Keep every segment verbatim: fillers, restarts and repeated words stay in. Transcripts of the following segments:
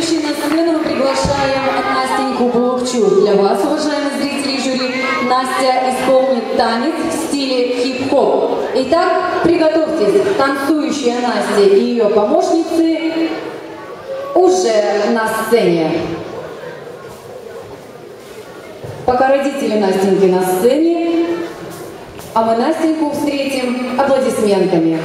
На сцену мы приглашаем Настеньку Булукчу. Для вас, уважаемые зрители и жюри, Настя исполнит танец в стиле хип-хоп. Итак, приготовьтесь, танцующая Настя и её помощницы уже на сцене. Пока родители Настеньки на сцене, а мы Настеньку встретим аплодисментами.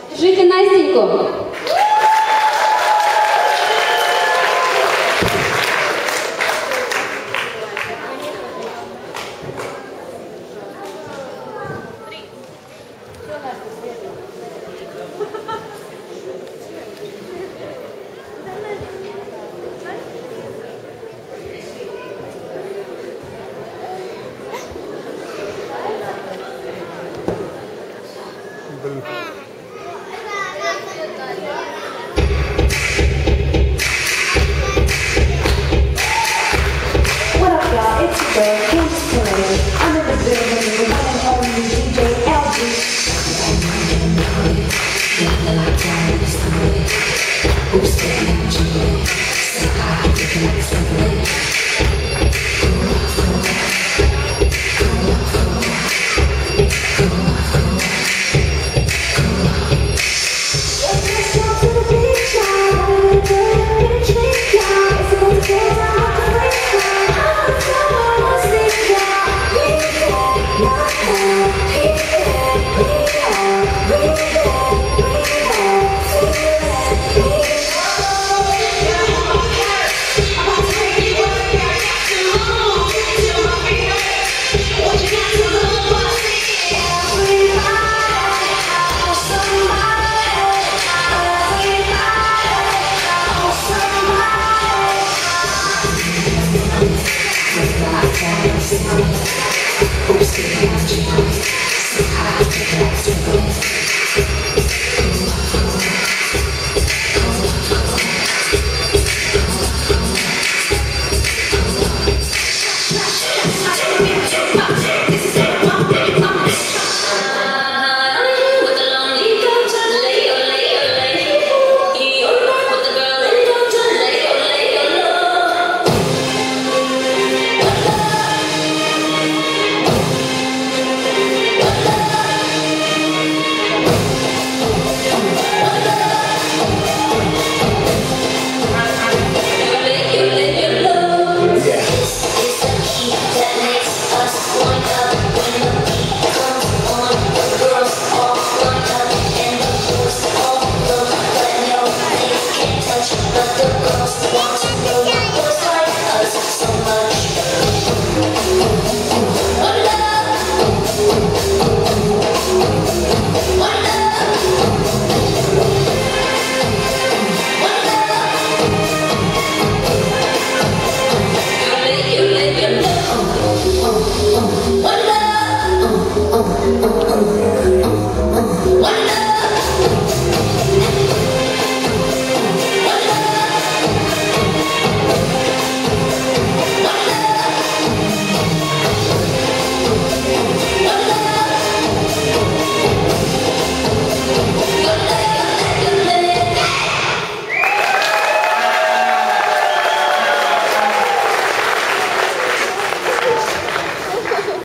Держите Настеньку. What up, y'all? It's your girl, Candace Pillay. I'm in the building with the one and only D J L G. Oops,